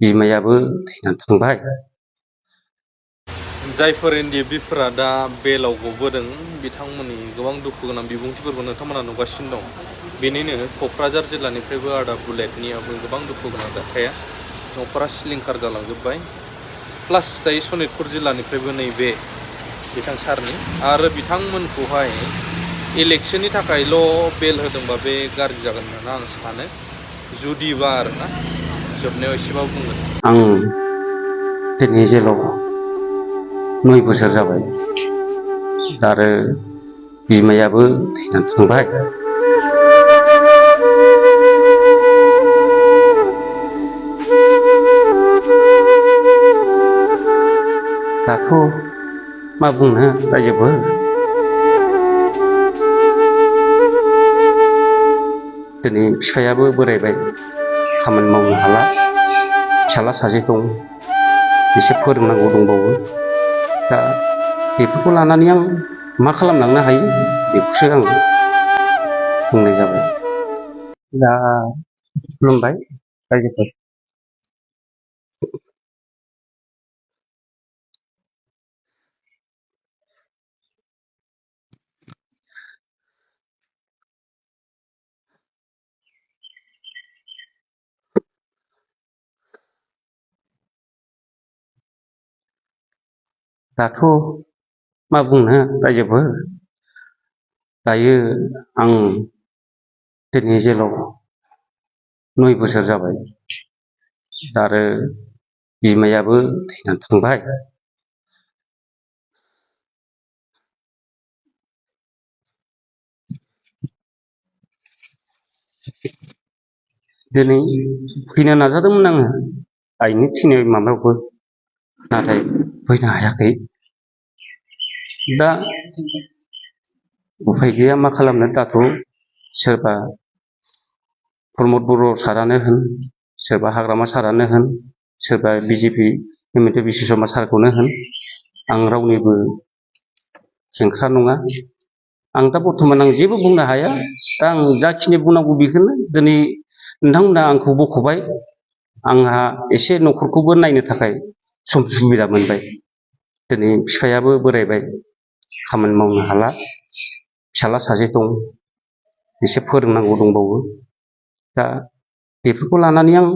बिमायाबो थैनानै थांबाय। जायफोर एनडिएफबिफोरा दा बेलाव गबोदों बिथांमोननि गोबां दुखु गोनां बिबुंथिफोरखौ नोंथांमोना नुगासिनो दं। बेनिनो क'क्राझार जिल्लानिफ्रायबो आदा बुलेटनियाबो गोबां दुखु गोनां जाथाया न'खरा सिलिंखार जालांजोब्बाय। प्लास दायो सनितपुर जिल्लानिफ्रायबो नैबे बिथां सारनि आरो बिथांमोनखौहाय इलेक्शननि थाखायल' बेल होदोंबा बे गाज्रि जागोन होनना आं सानो। जुदिबा आरोना जोबनायाव एसेबाबो बुंगोन आं दिनै जेलाव 9 बोसोर जाबाय आरो बिमायाबो थैनानै थांबाय। दाथ' मा बुंनो रायजोफोर, दिनै बिफायाबो बोरायबाय, खामानि मावनो हाला, फिसाला सासे दं, एसे फोरोंनांगौ दंबावो। दा बेफोरखौ लानानै आं मा खालामलांनो हायो बेखौसो आं बुंनाय जाबाय। दा खुलुमबाय रायजोफोर। दाथ' मा बुंनो रायजोफोर, दायो आं दिनै जेलाव 9 बोसोर जाबाय आरो बिमायाबो थैनानै थांबाय। दिनै फैनो नाजादोंमोन आङो आइनि थैनाय माबायावबो, नाथाय फैनो हायाखै। दा उफाय गैया, मा खालामनो। दाथ' सोरबा प्रमद बर' सारानो होन, सोरबा हाग्रामा सारानो होन, सोरबा बिजेपि हिमन्त बिश्व शर्मा सारखौनो होन, आं रावनिबो खेंख्रा नङा। आं दा बर्थमान आं जेबो बुंनो हाया। दा आं जाखिनि बुंनांगौ बेखौनो दिनै नोंथांमोना आंखौ बख'बाय, आंहा एसे न'खरखौबो नायनो थाखाय सम सुबिदा मोनबाय। दिनै बिफायाबो बोरायबाय, खामानि मावनो हाला, फिसाला सासे दं, एसे फोरोंनांगौ दंबावो। दा बेफोरखौ लानानै आं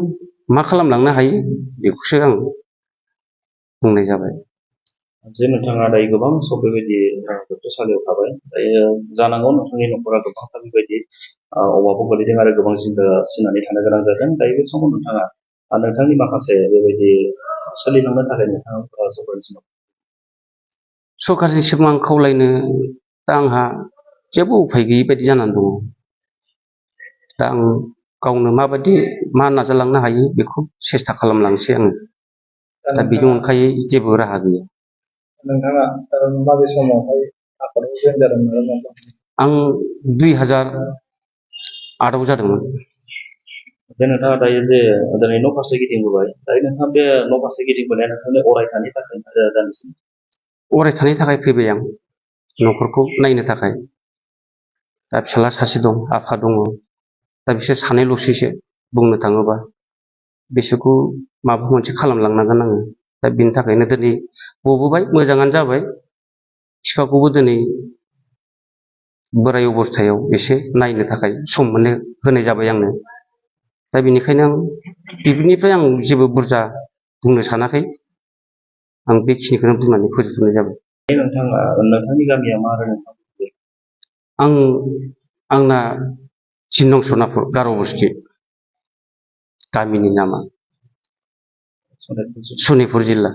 मा खालामलांनो हायो बेखौसो आं बुंनाय जाबाय। जे नोंथाङा दायो गोबां सम बेबायदि जोबथेसालियाव थाबाय, दायो जानांगौ नोंथांनि न'खरा गोबांथार बेबायदि अभाबाव गोलैदों आरो गोबां जिंगा सिनानै थानो गोनां जादों। दायो बे समाव नोंथाङा नोंथांनि माखासे बेबायदि सोलिलांनो थाखाय नोंथाङा सरकारनिसिम आं खावलायनो, दा आंहा जेबो उफाय गैयि बायदि जानानै दङ। दा आं गावनो माबायदि मा नाजालांनो हायो बेखौ सेस्था खालामलांसै आङो। दा बेनि अनगायै जेबो राहा गैया। नोंथाङा माबे समावहाय आफादाव जयेन जादोंमोन? आं 2008आव जादोंमोन। जे नोंथाङा दायो जे दिनै न' फारसे गिदिंबोबाय, दायो नोंथाङा बे न' फारसे गिदिंबोनाया नोंथांनि अरायथानि थाखाय जानोसै? अरायथानि थाखाय फैबाय आं, न'खरखौ नायनो थाखाय। दा फिसाला सासे दं, आफा दङ, दा बिसोर सानैल'सैसो बुंनो थाङोबा। बिसोरखौ माबा मोनसे खालामलांनांगोन आङो। दा बिनि थाखायनो दिनै गबोबाय, मोजाङानो जाबाय। बिफाखौबो दिनै बोराय अबस्थायाव एसे नायनो थाखाय सम होनाय जाबाय आंनो। दा बेनिखायनो आं बेफोरनिफ्राय आं जेबो बुरजा बुंनो सानाखै। आं बेखिनिखौनो बुंनानै फोजोबनाय जाबाय। नोंथांनि गामिया मा आरो आंना 3 नं सनापुर गार' बस्ति, गामिनि नामा सनितपुर जिल्ला।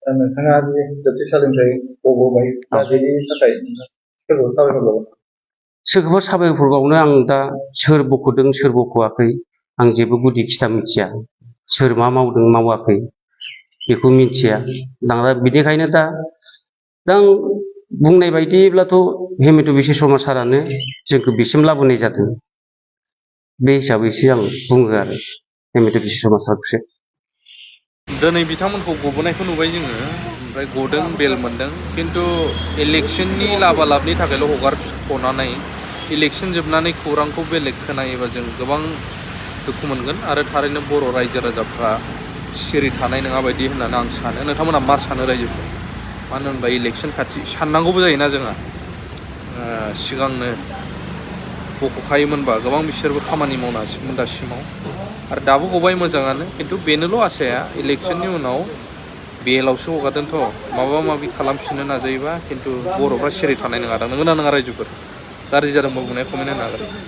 नोंथाङा जे जोबथेसालिनिफ्राय गबोबाय, दा बेनि थाखाय सोरखौ साबायखर बावो? सोरखौबा साबायखर बावनो, आं दा सोर बख'दों सोर बख'वाखै आं जेबो गुदि खिथा मिथिया। सोर मा मावदों मावाखै बेखौ मिथिया। दा बिनिखायनो दा आं बुंनाय बायदिब्लाथ' हिमन्त बिश्व शर्मा सारानो जोंखौ बिसिम लाबोनाय जादों। बे हिसाबैसो आं बुङो आरो हिमन्त बिश्व शर्मा सारखौसो। दिनै बिथांमोनखौ गबोनायखौ नुबाय जोङो, ओमफ्राय गदों, बेल मोनदों, खिन्थु इलेक्शननि लाबालाबनि थाखायल' हगारख'नानै इलेक्शन जोबनानै खौरांखौ बेलेग खोनायोबा जों गोबां दुखु मोनगोन। आरो थारैनो बर' रायजो राजाफ्रा सिरि थानाय नङा बायदि होननानै आं सानो। नोंथांमोना मा सानो रायजोफोर? मानो होनबा इलेक्सन खाथि साननांगौबो जायोना जोंहा। सिगांनो बख'खायोमोनबा गोबां बिसोरबो खामानि मावनो हासिगौमोन दासिमाव। आरो दाबो गबाय मोजाङानो, खिन्थु बेनोल' आसाया इलेक्सननि उनाव बेलावसो हगारदोंथ', माबा माबि खालामफिननो नाजायोबा खिन्थु बर'फ्रा सिरि थानाय नङा दां। नंगौना नङा रायजोफोर? गाज्रि जादोंबा बुंनाया कमेन्ट होनो हागोन।